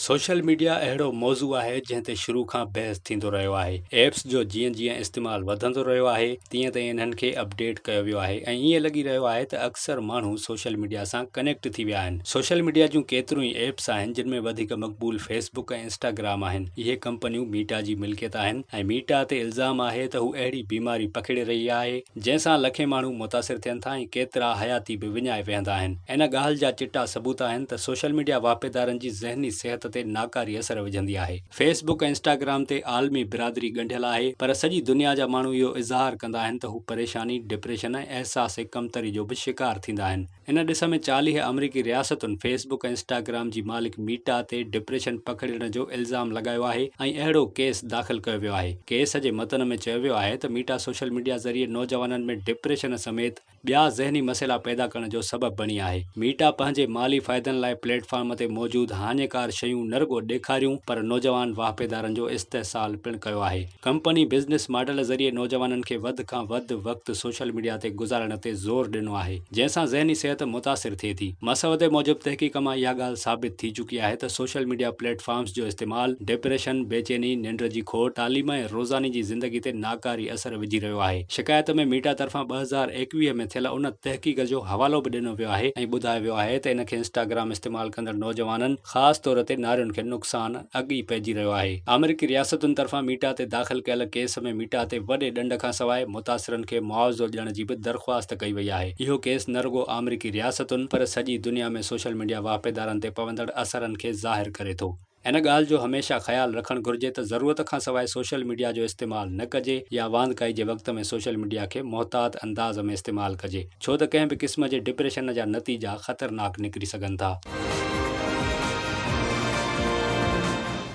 Social media اهڙو موضوع آهي جنهن تي شروع کان بحث ٿيندو رهيو آهي. ايپس جو جيئن جيئن استعمال وڌندو رهيو آهي تيئن تيئن انهن کي اپڊيٽ ڪيو ويو آهي ۽ ائين لڳي رهيو آهي ته اڪثر ماڻهو سوشل ميڊيا سان ڪنيڪٽ ٿي ويا آهن. سوشل ميڊيا جون ڪيتريون ئي ايپس آهن جن ۾ وڌيڪ مقبول فيس بڪ ۽ انسٽاگرام آهن. اهي ڪمپنيون ميٽا جي ملڪيت آهن ۽ ميٽا تي الزام آهي ته هو اهڙي بيماري پکيڙي رهي آهي جنهن سان لکين ماڻهو متاثر ٿين ٿا ۽ ڪيترا حياتي به وڃائي ويهندا آهن. ان ڳالهه جا چٽا ثبوت آهن ته سوشل ميڊيا واهپيدارن جي ذهني صحت تي ناڪاري اثر وجهندي آهي. فيس بڪ ۽ انسٽاگرام تي عالمي برادري ڳنڍيل آهي پر سڄي دنيا جا ماڻهو اهو اظهار ڪندا آهن ته هو پريشاني، ڊپريشن ۽ احساس ڪمتري جو به شڪار ٿيندا آهن. ان ڏس ۾ 40 آمريڪي رياستن فيس بڪ ۽ انسٽاگرام جي مالڪ ميٽا تي ڊپريشن پکڙيڻ جو الزام لڳايو آهي ۽ اهڙو ڪيس داخل ڪيو ويو آهي. ڪيس جي متن ۾ چيو ويو آهي ته ميٽا سوشل ميڊيا ذريعي نوجوانن ۾ ڊپريشن سميت ٻيا ذهني مسئلا پيدا ڪرڻ جو سبب بڻي آهي. ميٽا پنهنجي مالي فائدن لاء پليٽ فارم تي موجود هاڃيڪار شيون نه رڳو ڏيکاريون پر نوجوان واهپيدارن جو استحصال پڻ ڪيو آهي. ڪمپني بزنس ماڊل ذريعي نوجوانن کي وڌ کان وڌ وقت سوشل ميڊيا تي گذارڻ تي زور ڏنو آهي، جنهن سان ذهني صحت متاثر ٿئي ٿي. مسودي موجب تحقيق مان اها ڳالهه ثابت ٿي چڪي آهي ته سوشل ميڊيا پليٽ فارمز جو استعمال ڊپريشن، بيچيني، ننڊ جي کوٽ، تعليم ۽ روزاني جي زندگي تي ناڪاري اثر وجهي رهيو آهي. شڪايت ۾ ميٽا طرفان 2021 ۾ ٿيل ان تحقيق جو حوالو به ڏنو ويو آهي ۽ ٻڌايو ويو آهي ته ان کي انسٽاگرام استعمال ڪندڙ نوجوانن خاص طور تي نارين کي نقصان اڳ ئي پئجي رهيو آهي. آمريڪي رياستن طرفان ميٽا تي داخل ڪيل ڪيس ۾ ميٽا تي وڏي ڏنڊ کانسواء متاثرن کي معاوضو ڏيڻ جي به درخواست ڪئي وئي آهي. اهو ڪيس نه رڳو آمريڪي رياستن پر سڄي دنيا ۾ سوشل ميڊيا واهپيدارن تي پوندڙ اثرن کي ظاهر ڪري ٿو. ان ڳالهه جو هميشه خيال رکڻ گهرجي ته ضرورت کانسواء سوشل ميڊيا جو استعمال نه ڪجي يا واندڪائي جي وقت ۾ سوشل ميڊيا کي محتاط انداز ۾ استعمال ڪجي ڇو ته ڪنهن به قسم جي ڊپريشن جا نتيجا خطرناڪ نڪري سگهن ٿا.